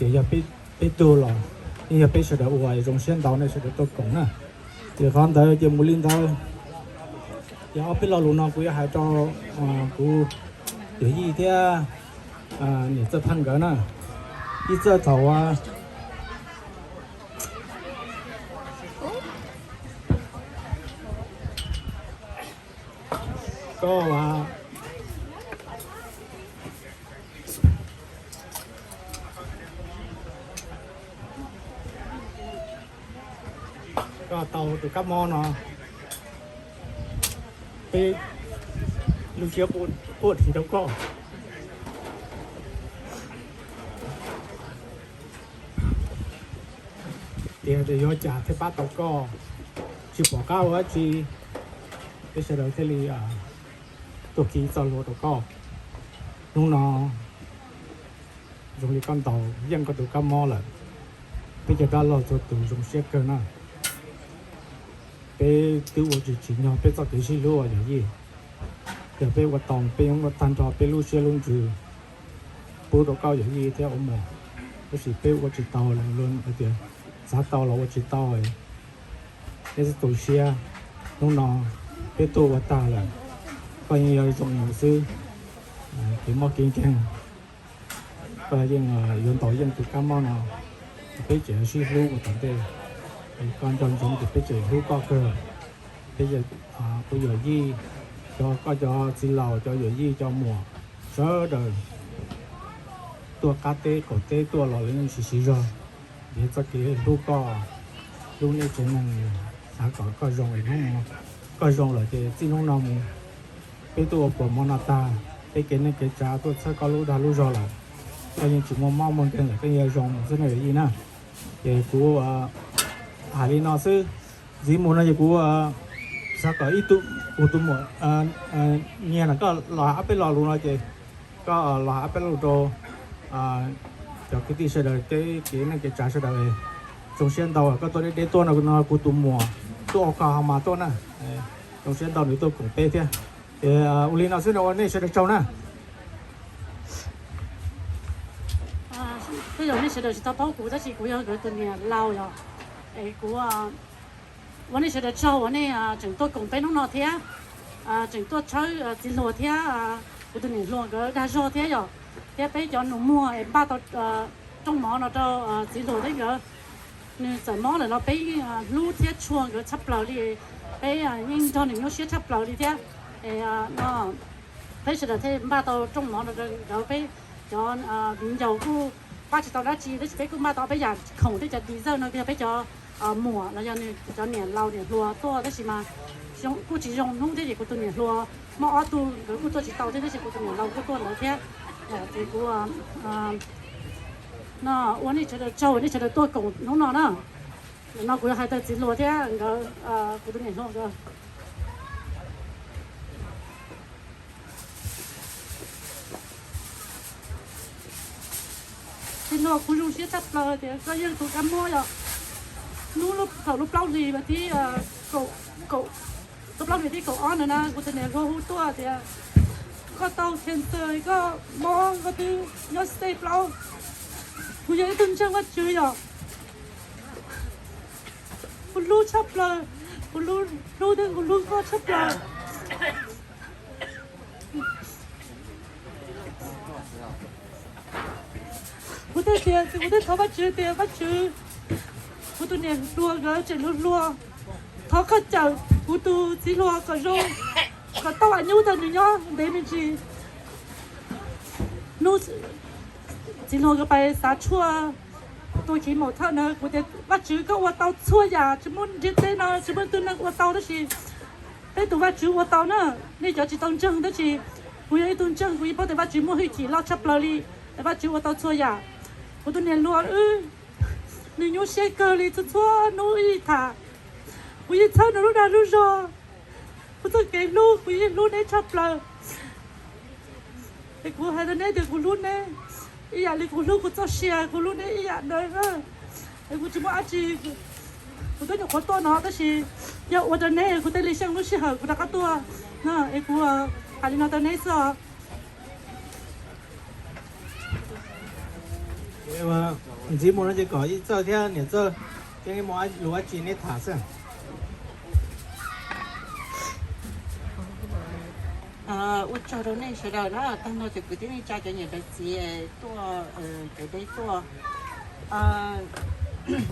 Ces yog peb tug los yeej yog peb sawv daws ua, zoo siab ntau nej sawv daws tuaj koom na. Ces qhov ntawd ces mus li ntawd. Ces ob peb lo lus no kuv yuav hais rau kuv yawm yij thiab niam Txawj Thaj nkawd na. Ib txawj thaum koj koj tau tus kab mob no, peb lub siab quaj rau koj. Tias yuav cas thiaj pab tau koj, tsis pom qab ua dab tsi, peb sawv daws thiaj li tuaj khi txoj hlua rau koj. Hnub no zoo li koj ntaus yeej koj tus kab mob lawm, peb cov dab laug txhua tus zoo siab kawg na. Peb twb ua tsis tsim nyog peb txoj kev sib hlub yawm yij. Yog peb ua tau, peb yeej ua tag nrho peb lub siab lub ntsws pub rau koj yawm yij thiab ua muam, tab sis peb ua tsis tau, luag hais tias xav tau los ua tsis tau. Peb txhob tu siab, hnub no peb tuaj ua tag lawm, koj yeej yog zoo mus xwb, kev mob kev nkeeg, koj yeej yuav ntaus yeej tus kab mob no. Peb tseem sib hlub mus tom ntej, koj nco ntsoov tias peb tseem hlub koj kawg. Peb, kuv yawm yij, cov, koj cov txiv laus, cov yawm yij, cov muam, sawv daws tuaj qab teb qaum teb tuaj los lawv yeej siv siv zog ntiav txoj kev hlub koj, hlub nej tsev neeg, xav kom koj zoo es hnub no koj zoo lawm ces txij hnub no mus peb tuaj ua puas mov no tag, peb kev neej kev tsav tuaj txhawb koj lub dag lub zog lawm, koj yeej tsis muaj mob muaj nkeeg lawm, koj yeej zoo mus xwb no yawm yij na. Ces kuv hais li no xwb, ntxiv mus no ces kuv xav kom ib tug, kuv tus muam Nyiag no koj los hais ob peb lo lus no ces koj los hais ob peb lo lus rau cov kwv tij sawv daws, kev neej kev tsav sawv daws. Zoo siab ntau koj tuaj deb deb tuaj no, kuv tus muam tuaj ua koj ho mas tuaj na. Zoo siab ntau nws tuaj koom peb thiab. Ces ua li no xwb no ua nej sawv daws tsaug na. Tej zaum nej sawv daws tsis tau paub kuv tab sis kuv yog nkawd tus niam laus yog, es kuv ua nej sawv daws tsaug uas nej tseem tuaj koom peb hnub no thiab, tseem tuaj tshawb txiv hluas thiab kuv tus niam hluas nkawd dag zog thiab yom, thiab peb cov nus muag es npaj tau rooj mov no rau txiv hluas thiab nkawd. Nws txawm mob lawm los peb hlub thiab tshua nkawd tshaj plaws li, peb yeej nrog nws nyuaj siab tshaj plaws li thiab. Es no peb sawv daws thiaj npaj tau rooj mov no rau nkawd, peb cov viv ncaus kuj pab tsis tau dab tsi tab sis peb kuj npaj tau peb yam khoom thiab cov design no yog peb cov muam los yog nws cov niam laus niam hluas tuaj tab sis mas kuj tsis zoo hnub thiab ces kuv tus niam hluas mob ob tug nkawd kuj tuaj tsis tau thiab tab sis kuv tus niam laus kuj tuaj ntawd thiab. Ces kuv no ua nej sawv daws tsaug nej sawv daws tuaj koom hnub no na. No kuv yuav hais rau txiv hluas thiab nkawd, kuv tus niam hluas nkawd. Txiv hluas, kuv zoo siab tshaj plaws tias koj yeej tus kab mob yom. Hnub thaum lub plaub hlis vas thib kaum, lub plaub hlis thib kaum ob ntawd na kuv tus niam hluas hu tuaj tias koj tau cancer, koj mob, koj twb nyob stage plaub. Kuv yog ib tug ntseeg Vajtswv yom. Kuv hlub tshaj plaws, kuv hlub thiab kuv hlub koj tshaj plaws. Kuv thiaj tias, kuv thiaj thov Vajtswv tias Vajtswv, kuv tus niam hluas nkawd tseem hluas hluas, thov koj cawm kuv tus txiv hluas kom zoo, kom tau ua nyuj tag nws nyob ntev me ntsis. Hnub txiv hluas nkawd pais xav tshuaj tua chemo thawj na, kuv tias Vajtswv koj ua tau txhua yam, tsis muaj ntiaj teb no tsis muaj ib tug neeg ua tau tab sis peb tus Vajtswv ua tau na. Nej cov tsis tau ntseeg tab sis kuv yog ib tug ntseeg, kuv yeej paub tias Vajtswv muaj hwj chim loj tshaj plaws li, es Vajtswv ua tau txhua yam. Kuv tus niam hluas wb, nws nyuaj siab kawg li, txhua txhua hnub ib tham, kuv yeej txhawb nws lub dag lub zog. Kuv txoj kev hlub, kuv yeej hlub neb tshaj plaws. Es kuv hais rau neb tias kuv hlub neb ib yam li kuv hlub kuv txoj sia, kuv hlub neb ib yam ntawd na. Es kuv tsis muaj dab tsi, kuv twb nyuam qhuav tuaj no tab sis yog ua rau neb kuv thiaj li xyeej lub sij hawm kuv rov qab tuaj na. Es kuv hais li no rau neb xwb os. Ntxiv mus no ces kom yij Txawj thiab niam Txawj thiab nej muaj lus dab tsi nej tham xwb. Ua tsaug rau nej sawv daws na, tag no ces kuv thiaj li tsa cov niam cov txiv tuaj, cov deb tuaj.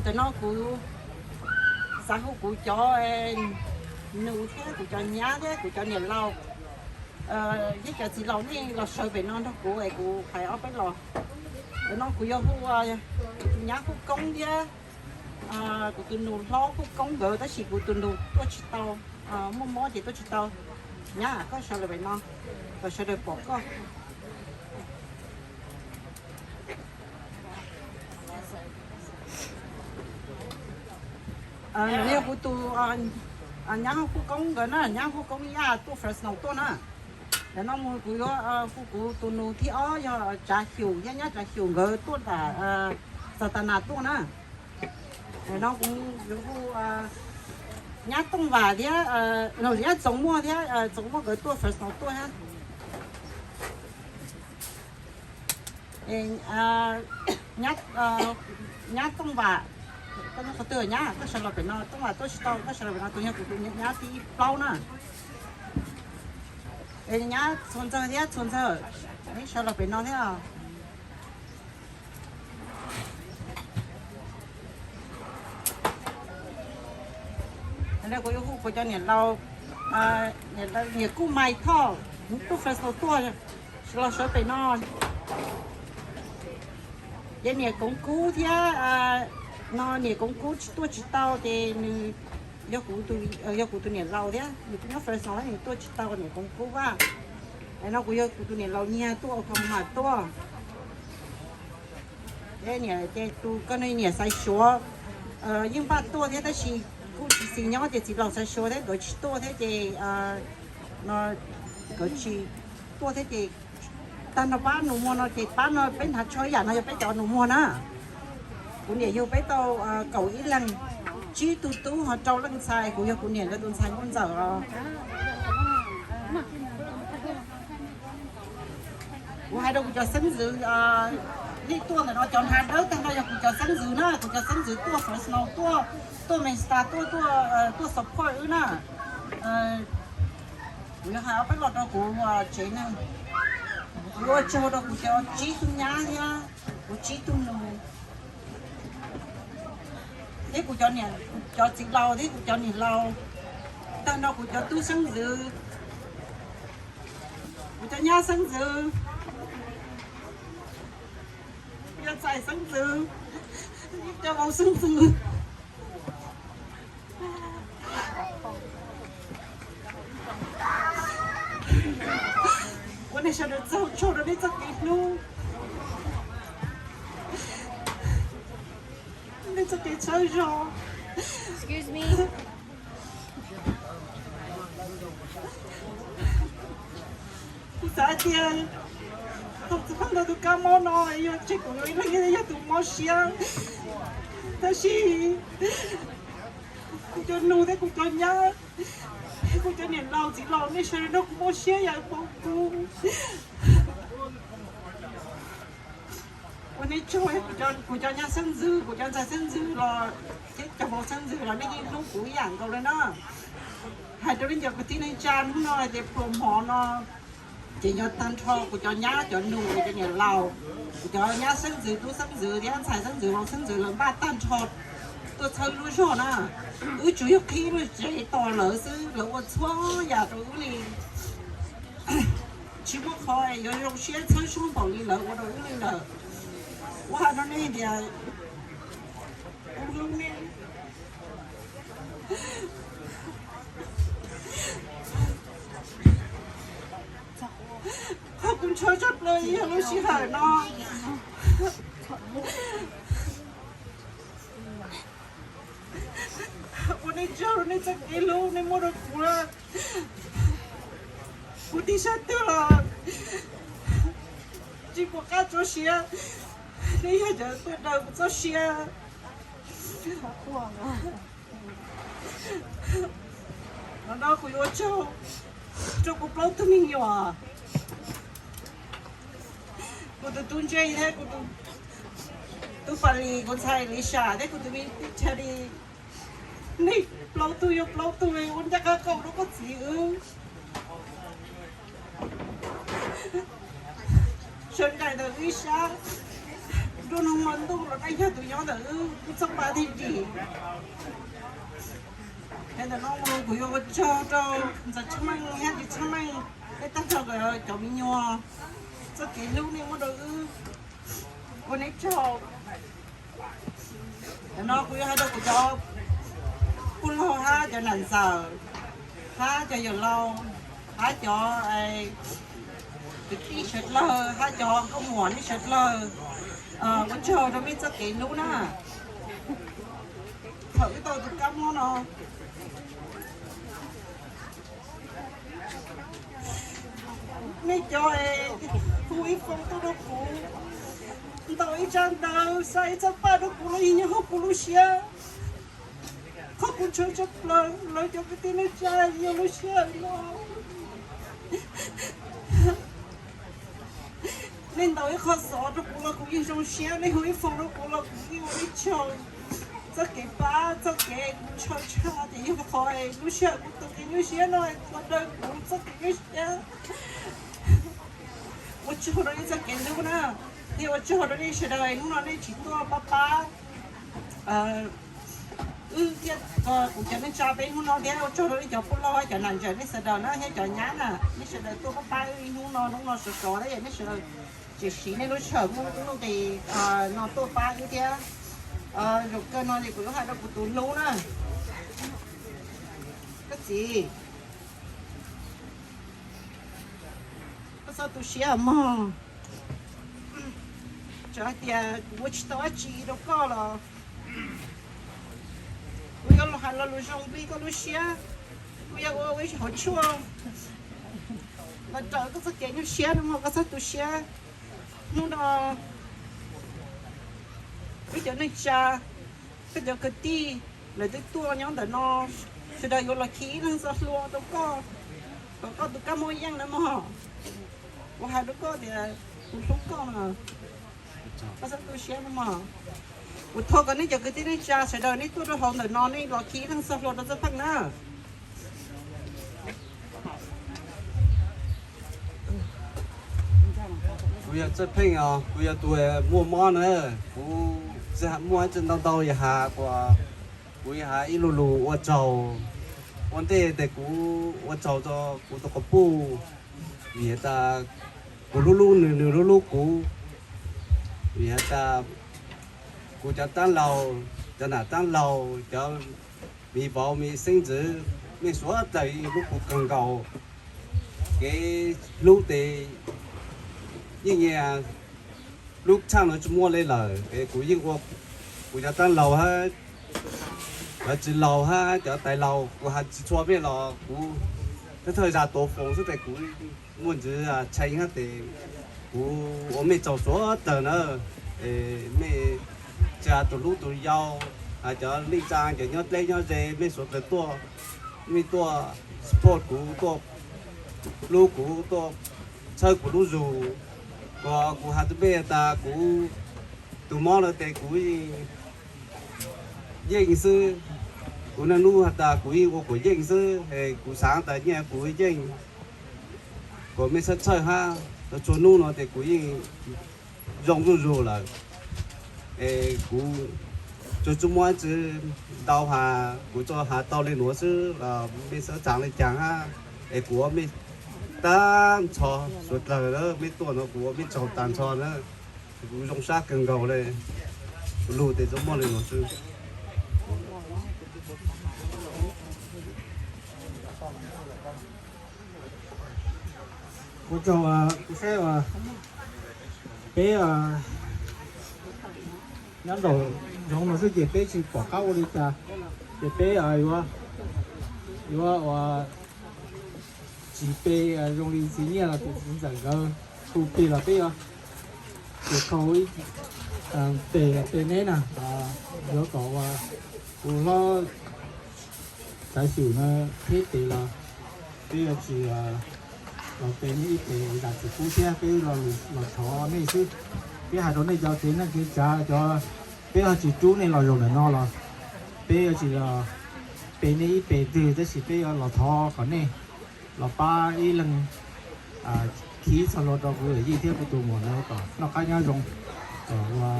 Ntawm no kuv xav hu kuv cov nus thiab kuv cov nyab thiab kuv cov niam laus thiab cov txiv laus nej los sawv pem no nrog kuv es kuv hais ob peb los. Ntawm no kuv yuav hu kuv tus nyab Huj Koob thiab kuv tus nus hlob Huj Koob nkawd tab sis kuv tus nus tuaj tsis tau, muaj mob ces tuaj tsis tau. Nyab, koj sawv los pem no kom sawv daws pom koj. Nws yog kuv tus nyab Huj Koob nkawd na, nyab Huj Koob Yaj tuaj Fresno tuaj na. Ntawm no mus kuv yuav hu kuv tus nus thib ob yog Tsav Xyum thiab nyab Tsav Xyum nkawd tuaj nram Xas Tas Nas tuaj na. Ntawm no kuv yuav hu nyab Tooj Vam thiab, nyab Txoov Muaj thiab, Txoov Muaj nkawd tuaj Fresno tuaj thiab. Nyab Tooj Vam, koj nyob qhov twg nyab? Koj sawv los pem no, Tooj Vam tuaj tsis tau, koj sawv los pem no, tus yog kuv tus nyab thib plaub na. Nyab Txhua Ntxawg thiab Txhua Ntxawg, nej sawv los pem no thiab. Kuv yuav hu kuv cov niam laus, niam Kuj Mai Thoj, tuaj Fresno tuaj, los sawv pem no. Ces niam Koov Kub thiab, no niam Koov Kub tsis tuaj tsis tau ces nws yog kuv tus niam laus thiab, nws kuj nyob Fresno thiab nws tuaj tsis tau niam Koov Kub a. No kuv yog kuv tus niam laus Nyiag tuaj Oklahoma tuaj. Ces tus koj niam Xaiv Suav yeej npaj tuaj thiab tab sis kuj tsis xis nyob ces txiv laus Xaiv Suav thiab nkawd tsis tuaj thiab ces no nkawd tsis tuaj thiab ces tag nrho pab nus muag no ces pab no peb hnav tsho ib yam no yog peb cov nus muag na. Kuv niam yug peb tau kaum ib leeg, tsib tug tub ho rau leej ntxhais, kuv yog kuv niam nkawd tus ntxhais nkauj ntxawm os. Kuv hais rau kuv cov xeeb ntxwv, nej tuaj ntawm no cov hnav dawb tag no yog kuv cov xeeb ntxwv na, kuv cov xeeb ntxwv tuaj Fresno tuaj, tuaj Mesa tuaj, tuaj support wb na. Kuv yuav hais ob peb lo rau kuv tsev neeg. Kuv ua tsaug rau kuv cov tsib tug nyab thiab kuv tsib tug nus thiab kuv cov niam, kuv cov txiv laus thiab kuv cov niam laus, tag nrho kuv cov tub xeeb ntxwv, kuv cov nyab xeeb ntxwv, kuv cov ntxhais xeeb ntxwv, cov vauv xeeb ntxwv. Ua nej sawv daws tsaug, tsaug rau nej txoj kev hlub, nej txoj kev txhawb zog. Kuv xav tias thaum txiv Pheej tau tus kab mob no yog tseg kuv ib leeg yog tus mob siab, tab sis kuv cov nus thiab kuv cov nyab, kuv cov niam laus txiv laus nej sawv daws nrog kuv mob siab yam npaum kuv. Ua nej tsaug, kuv cov nyab xeeb ntxwv, kuv cov ntxhais xeeb ntxwv los thiab cov vauv xeeb ntxwv los nej yeej hlub kuv ib yam nkaus li na. Hais rau nej cov kwv tij neej tsa, hnub no hais tias pluas hmo no ces yog tag nrho kuv cov nyab cov nus, kuv cov niam laus, kuv cov nyab xeeb ntxwv, tub xeeb ntxwv thiab ntxhais xeeb ntxwv, vauv xeeb ntxwv lawv npaj tag nrho tuaj txhawb lub zog na. Wb tsuas yog qhib lub tsev tos lawv xwb, lawv ua txhua yam rau wb li. Tsis muaj qhov yuav zoo siab txhawb suab npaum li lawv ua rau wb li lawm. Ua hais rau nej tias kuv hlub nej. Qhov kuv ntshaw tshaj plaws yog lub sij hawm no. Ua nej tsaug rau nej txoj kev hlub nej muab rau kuv. Kuv tib sab twg los tsis pom qab tso siab, nej yog cov tuaj daws kuv txoj sia. Hnub no kuv yuav ua tsaug rau kuv plaub tug me nyuam, kuv tus tub Ntse thiab kuv tus Tus Fas Lis, kuv ntxhais Lis Sam thiab kuv tus me tij Chas Lis, nej plaub tug yog plaub tug ua ncaj qab qaum rau koj txiv wb. Sawv daws ntawm wb ib sab, nruab hnub hmo ntuj los nej yog tus nyob ntawm wb, wb txoj pa thiaj dim. Es ntawm no mus kuv yuav ua tsaug rau ntxhais Tsheej Meej thiab txiv Tsheej Meej, nej tag nrho cov me nyuam, txoj kev hlub nej muab rau wb, ua neb tsaug. Ntawm no kuv yuav hais rau kuv cov pog laug hab cov nam ntxawm hab cov yawm laus hab cov kwv tij sawv dlawg hab cov nkauj muam nej sawv dlawg, ua tsaug rau nej txoj kev hlub na. Thaum wb tau tus kab mob no, nej cov hu ib foob tuaj rau kuv, ntaus ib tsab ntawv, xa ib txoj paj rau kuv los yog nyob hauv kuv lub siab. Qhov kuv ntshaw tshaj plaws lawv cov kwv tij neej tsa yog lub sij hawm no. Nej ntaus ib qho xov rau kuv los kuv yeej zoo siab, nej hu ib foob rau kuv los kuv yeej ua ib tsaug. Txoj kev pab, txoj kev kuv ntshaw tshaj ces yog qhov lub sij hawm kuv tus kev nyuaj siab no ua daws kuv txoj kev nyuaj siab. Ua tsaug rau nej txoj kev hlub na, thiab ua tsaug rau nej sawv daws hnub no nej tsis tuaj pab pab wb thiab kuv cov neej tsa peb hnub no thiab ua tsaug rau nej cov pog laug cov nam ntxawm nej sawv daws na thiab cov nyab na, nej sawv daws tuaj pab pab wb ib hnub no, hnub no sov sov thiab nej sawv daws tseem siv nej lub sij hawm muaj lub nqis no tuaj pab wb thiab. Zaum kawg no ces kuv yuav hais rau kuv tus hlub na. Koj txiv, koj txhob tu siab mog. Txawm hais tias kuv ua tsis tau dab tsi rau koj los kuv yuav los hais lo lus zoo nplij koj lub siab, kuv yuav ua ib hauv tshuaj los raws koj txoj kev nyuaj siab no mog, koj txhob tu siab. Hnub no wb cov neej tsa, koj cov kwv tij, lawv twb tuaj nyob ntawm no, sawv daws yuav los khi ib leeg txoj hlua rau koj, kom koj tus kab mob yeej na mog. Kuv hais rau koj tias kuv hlub koj no, koj txhob tu siab no mog. Kuv thov kom nej cov kwv tij neej tsa sawv daws nej tuaj rau hauv ntawm no nej los khi ib leeg txoj hlua rau Txawj Pheej na. Kuv yog Txawj Pheej os, kuv yog tus muaj mob na. Kuv tsis muaj ib tsi ntau ntau yog has, kuv yog has ib lo lus ua tsaug. Ua ntej tes kuv ua tsaug rau kuv tus quas puj, vim has tas kuv hlub hlub nws, nws hlub hlub kuv. Vim has tas kuv cov tab laug, cov nam tab laug, cov me vauv me xeeb ntxwv, mej suav dlawg yeej hlub kuv kawg nkaus. Kev hlub tes yeej nyias hlub tshaj no tsis muaj li lawm. Es kuv yeej ua kuv cov tab laug hab cov txiv laug hab cov tais laug, kuv has tsis txhua mej los kuv thawj thawj zag tuav foos xwb tes kuv muaj ntsis tshee hab tes kuv ua mej tsaug suav dlawg na. Mej tsa tus hlub tus yau, has cov neej tsa cov nyob dleb nyob ze, mej suav dlawg tuaj, mej tuaj support kuv, tuaj hlub kuv, tuaj txhawb kuv lub zug. Kuas kuv has rua mej tas kuv tus mob lawm tes kuv yeej xwb. Kuv niaj hnub has tas kuv yeej ua kuv yeej xwb, es kuv xaav tas nyiaj kuv yeej. Kuas mej txhawb txhawb hab, txhua hnub no tes kuv yeej zoo zuj zug lawm. Es kuv tsuas tsuas muaj ib tsi ntau has, kuv tsuas has tau li nuav xwb los mej xaav tsaam le caag hab, es kuv ua mej taag nrho suav dlawg na, mej tuaj no kuv ua mej tsaug taag nrho na. Kuv zoo sab kawg nkaus le. Kuv lug tes tsuas muaj le nuav xwb. Ua tsaug, kuv saib peb nyob nraum zoov no xwb ces peb tsis pom qab ua li cas, ces peb yuav, yuav ua tsis pe zoo li txiv Nyiaj los tus txiv ntxawm nkawd hu pe los peb yuav tes khau ib pe los pe neb na, yuav kom ua kuv hlob Xaiv Xyum na, peb tes los peb yuav tsis los pe neb ib tes zam txim pub thiab peb los thov nej xwb. Peb hais rau nej cov kev neej kev tsav, cov Peb ho tsis rub nej los zaum ntawm no los peb yuav tsis los pe nej ib pe twg, tab sis peb yuav los thov kom nej los pab ib leeg khib txoj hlua rau kuv yawm yij thiab kuv tus muam ntawd kom noj qab nyob zoo, kom ua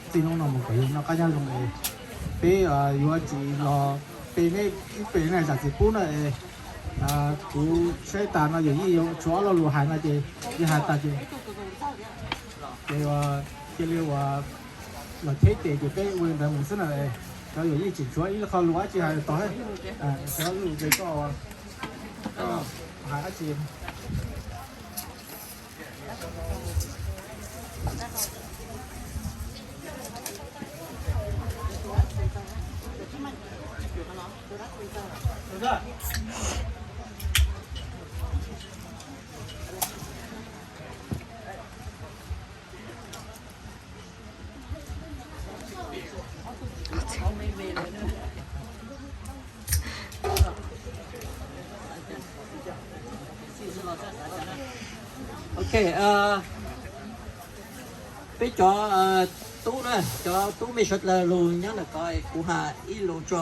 txij hnub no mus kom yog noj qab nyob zoo es peb yuav tsis los pe nej ib pe na, zam txim pub na es kuv saib tas no yawm yij tshuav ob lo lus hais no ces yog hais tas ces ces cia li ua los cheb tes ces peb ua li ntawd mus xwb na. Cov yawm yij tseem tshuav ib qho lus dab tsi hais tod, cov lus ces koj hais dab tsi? Ok, peb cov tub na, cov tub mej suav dlawg lug nyob ntawm ko kuv has ib lus tso.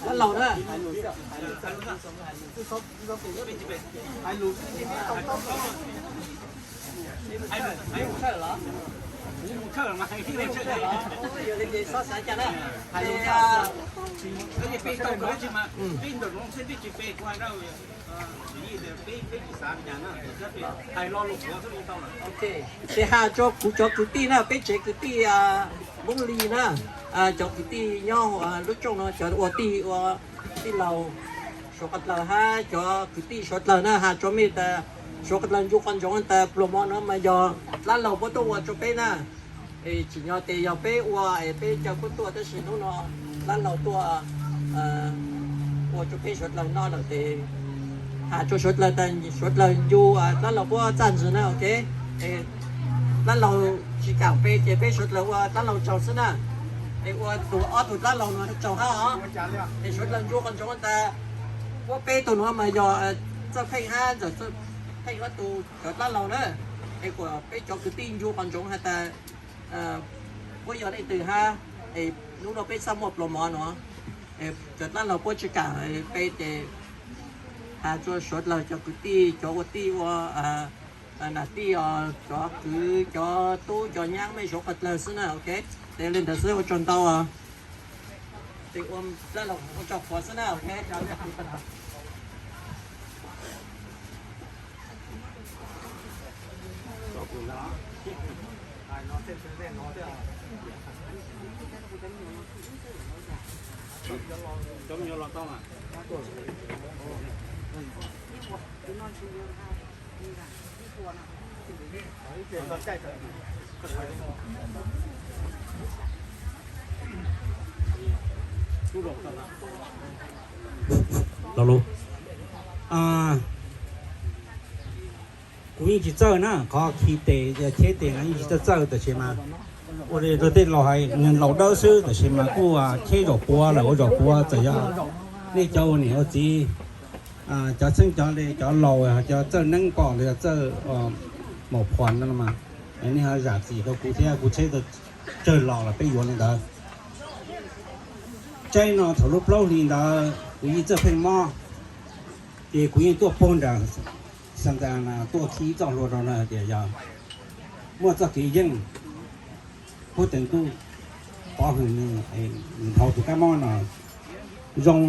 Dab laug na. Ces has rua kuv cov kwv tij na, peb tsev kwv tij Moob Lis na, cov kwv tij nyob lub rooj no, cov ua tij, ua tij laug suav dlawg hab cov kwv tij suav dlawg na, has rua mej tas suav dlawg ncu qhov ntsoov tas pluas mo no mas yog dab laug puab tuaj ua rua peb na. Es tsim nyog tes yog peb ua es peb caw puab tuaj, tab sis hnub no dab laug tuaj ua rua peb suav dlawg noj lawm tes has rua suav dlawg tas suav dlawg ncu dab laug puab txaj ntsws na, ok. Dab laug tsis kam pe ces peb suav dlawg ua dab laug tsaug xwb na. Es ua tus ob tug dab laug no tsaug hab os. Es suav dlawg ncu qhov ntsoov tas puab peb tug nuav mas yog Txawj Pheej hab Ntxawm Pheej ob tug cov dab laug na. Es kuas peb cov kwv tij ncu qhov ntsoov has tas puab yog leej twg hab, es hnub no peb txhaj muaj pluas mov no. Cov dab laug puab tsis kam pe ces has rua suav dlawg cov kwv tij, cov ua tij ua nam tij os, cov kwv cov tub cov nyab mej suav dlawg xwb na, ok. Tes li ntawd xwb, ua tsaug ntau. Tes ua dab laug ua tsaug quas xwb na, ok. Kuv yeej tsis txawj na, qhov khi tes cheb tes no yeej tsis txawj txawj, tab sis mas ua li tej laus hais, laus dawb xwb, tab sis mas kuj cheb zaum puav lawm ua zaum puav. Txawm yog nej cov ua niam ua txiv, cov txheeb cov le, cov laus, cov txawj neeb pom los yog txawj maum phom no mas, nej ho zam txim rau kuv thiab, kuv tsheb tsawg los los peb yuav li ntawd. Tsaib no thaum lub plaub hlis ntawd kuv yeej Txawj Pheej mob, ces kuv yeej tuaj puag nram Xantanas tuaj khib txoj hlua rau na, tias yog muaj txoj kev yeej, huab tais ntuj pov hwm nws, nws dhau tus kab mob no zoo.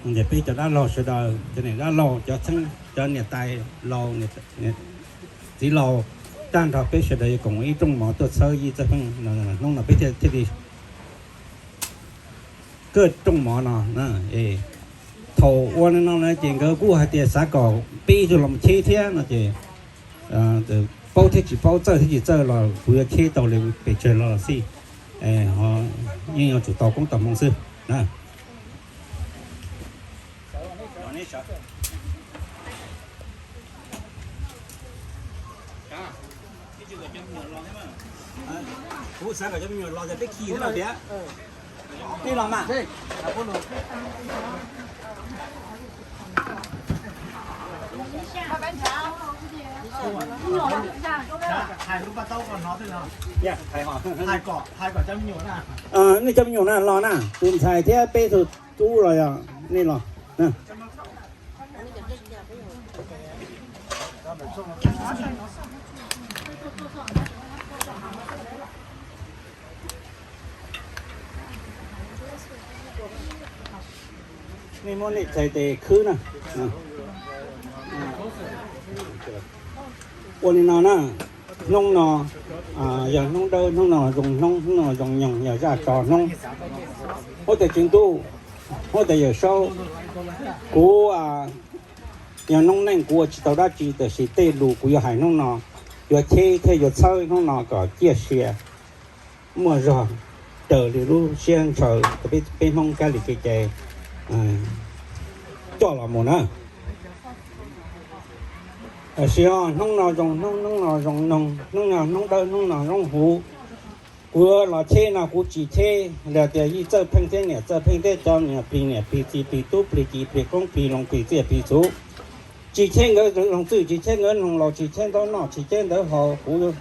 Ces peb cov dab laug sawv daws, cov niam dab laug, cov txheeb, cov niam tais laus, txiv laus, tag nrho peb sawv daws yuav koom ib rooj mov tuaj txhawb Yij Txawj Pheej, hnub no peb thiaj li kaj rooj mov no. Thaum ua li no na ces nkawd kuj hais tias xav kom peb ib tug los cheb thiab no ces paub thiab tsis paub, txawj thiab tsis txawj los kuv yuav cheb tau li pes tsawg los los xij, yeej yuav tsum tau koob tau hmoov xwb na. Kuv xav kom cov me nyuam los ces peb khi xwb los tias, nej los mas. Nej cov me nyuam na los na, tus ntxhais thiab peb tug tub los yog nej los. Nej muab nej txhais tes khwb na. Ua li no na, hnub no yog hnub dawb, hnub no zoo hnub, hnub no zoo nyoog, yog zaj tso hnub. Huab tais tswv ntuj, huab tais yawm saub, kuv yog noob neej kuv ua tsis tau dab tsi, tiam sis tej lus kuv yuav hais hnub no yuav cheb thiab yuav txhawb hnub no kom ciaj sia, muaj zog raws li lub siab ntshaw peb Hmoob kab li kev cai coj los mus na. Tiam sis hnub no zoo hnub, hnub no zoo noog, hnub no hnub dawb, hnub no zoo huv. Kuv los cheb no kuv tsis cheb los tias yij Txawj Pheej thiab niam Txawj Pheej thiab cov niam plig niam plig txiv plig tub plig kiv plig koob plig loo plig txiaj plig txhu. Tsis cheb nkawd loo txwj, tsis cheb nkawd noog laus, tsis cheb ntawv noj, tsis cheb ntawv haus, kuv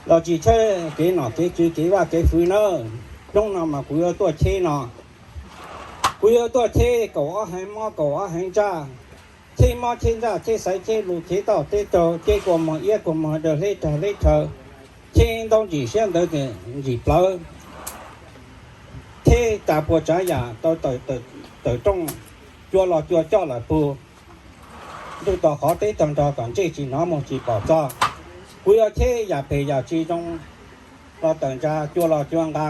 los tsis cheb kev nom kev tswv kev vaj kev fwv na. Hnub no mas kuv yuav tuaj cheb no, kuv yuav tuaj cheb kaum ob heev mob kaum ob heev ntsaj, cheb mob cheb ntsaj, cheb xaiv cheb lus, cheb toj cheb taug, cheb kua muag iab kua muag daw, hleb rag hleb rhaw, cheb ntaub ntsim siab ntawv ntsim plawv, cheb tas puas tsav yam tau tawm rooj, cua los cua coj lawm puag ntuj tog qhov teb tog nrog kom ntsej tsis hnov muag tsis pom txog. Kuv yuav cheb yam phem yam tsis zoo los tawm ntsa, cua los cua nqa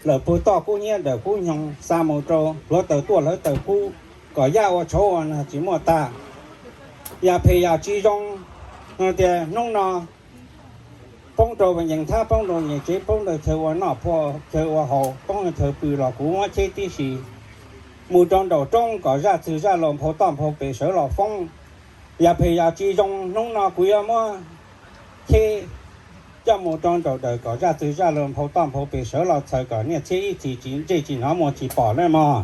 lawm puag toj kub hnyiab ntawm kub nyoog xa mus rau hluav taws tuaj hluav taws kub, kom yaj ua tshauv ua nag tsis muaj tag. Yam phem yam tsis zoo no tias hnub no poob rau yees thab, poob rau yees tsev, poob rau chaw ua noj, chaw ua haus, poob rau chaw pw los kuv muab cheb tib si mus rau nraum roob kom zaj txwg zaj laus nphau toj nphau pes sawv los foob. Yam phem yam tsis zoo hnub no kuv yuav muab cheb coj mus rau nraum dawm kom zaj txwg zaj laus nphau toj nphau pes sawv los txhaws kom niaj txhiab ib txhis tsis ntsej tsis hnov muag tsis pom nawb mog.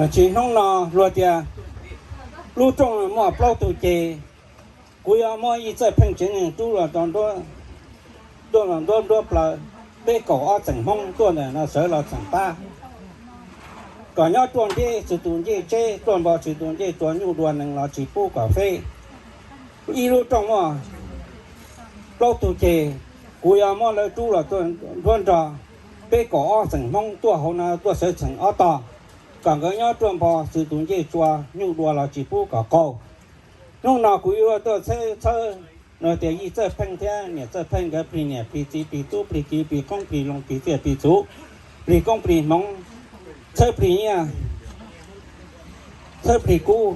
Tsis hnub no luag tias lub rooj muaj plaub tug ceg, kuv yuav muab yij Txawj Pheej tsev neeg rub los rau nruab, tuaj los nruab nruab plaws, peb kaum ob txheem Hmoob tuaj ntawm no sawv los txheem pab, kom nyob ruaj ntseb tsis tus ncej tseb, ruaj npo tsis tus ncej tsua, nyuj dua nees los tsis pub kom feb. Ib lub rooj muaj plaub tug ceg, kuv yuav muab lawv rub los tuaj nruab nrog, peb kaum ob txheem Hmoob tuaj hauv no tuaj sawv txheem ob tog, kom nkawd nyob ruaj npo tsis tus ncej tsua, nyuj dua los tsis pub kom qaug. Hnub no kuv yuav tuaj txhawb, txhawb no tias yij Txawj Pheej thiab niam Txawj Pheej nkawd plig niam plig txiv plig tub plig kiv plig qoob plig loo plig txiaj plig txhu, plig koob plig hmoov, txhawb plig nyiaj, txhawb plig kub,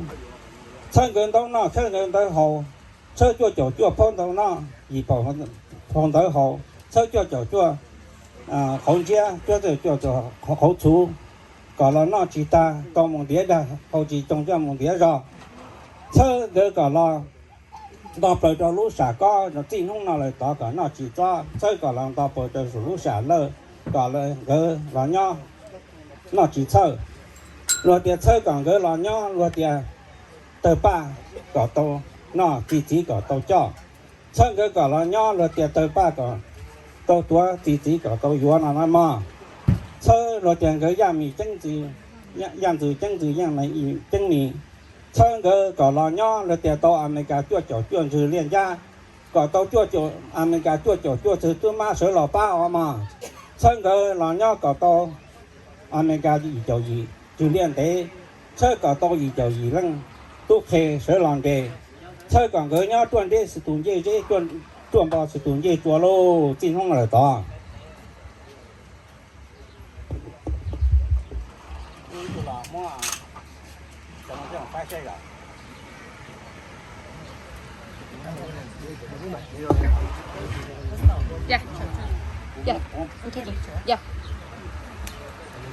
txhawb nkawd ntaub noj, txhawb nkawd ntawv haus, txhawb cuaj caum cuaj phaub ntaub noj, yim phau ntawv haus, txhawb cuaj caum cuaj qhauv ntsiab, cuaj caum cuaj qhauv txhuv, kom los noj tsis tag, tau mus ntiav dag, haus tsis coo coj mus ntiav zog. Txhawb nkawd kom los nto plaws rau lub sam kob, txij hnub no lawm tod kom noj tsis txob, txhawb kom los nto plaws rau saum lub sam lawj, kom nkawd los nyob noj tsis txhawj. Luag tias txhawb kom nkawd los nyob, luag tias tawg paj kom tau noj, txi txiv kom tau coj. Txhawb nkawd kom los nyob, luag tias tawg paj kom tau tuav, txi txiv kom tau yuav no na mog. Txhawb luag tias nkawd yaj mis ceeb ntxwv, yaj ntxwv ceeb ntxwv, yaj mis ceeb mis. Txhawb nkawd kom los nyob, luag tias tau Amelikas cuaj caum cuaj ntswg liaj ncab, kom tau cuaj caum, Amelikas cuaj caum cuaj txwg tub mab sawv los pab os mog. Txhawb nkawd los nyob kom tau Amelikas yim caum yim ntswg liaj ntev, txhawb kom tau yim caum yim leej tub qhe sawv los nres, txhawb kom nkawd nyob ruaj ntseb tsis tus ncej tseb, ruaj npo tsis tus ncej tsua lauj, txij hnub no lawm tod. Yeah. Yeah. I'm taking. Yeah.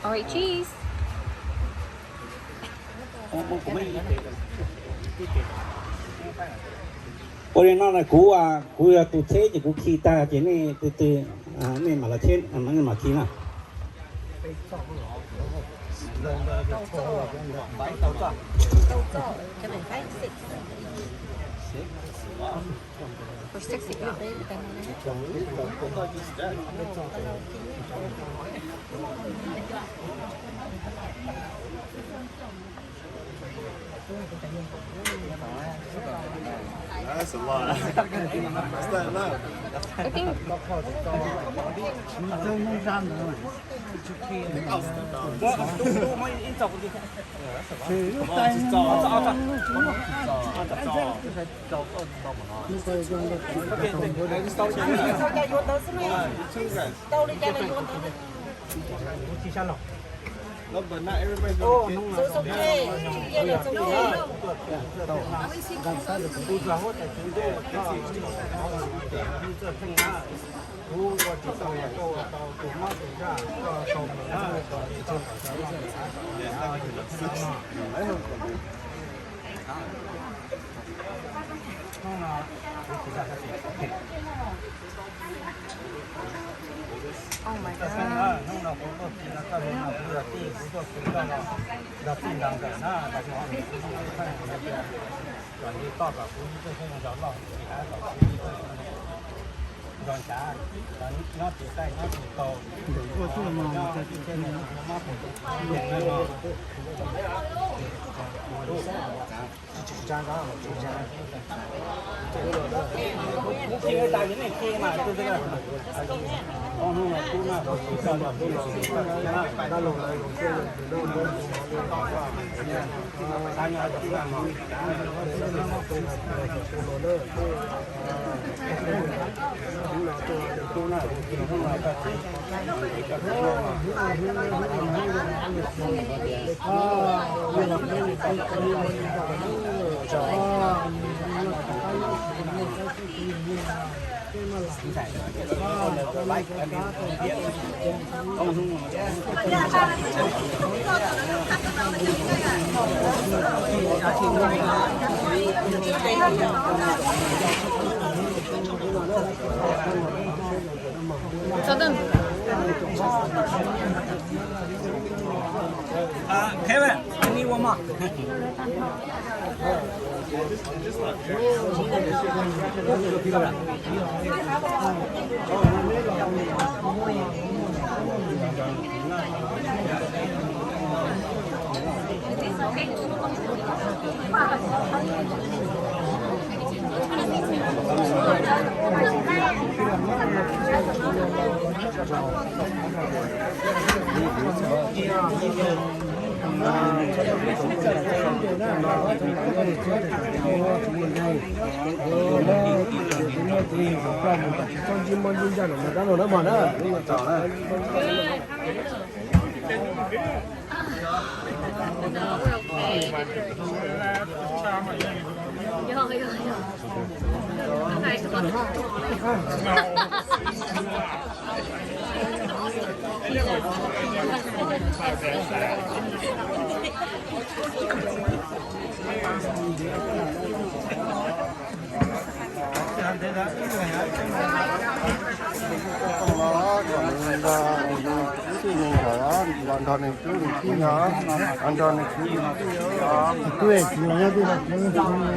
All right, cheese. Ua li no na, kuv, kuv yog tus tsheb ces kuv khi tag ces nej tus twg, nej mam los tsheb, nej mam khi na. That's a lot. That's not enough. I think Oh my God. Uh, Kevin, I need one more. Nrog nws kwv nws tij, nrog nws kwv nws tij.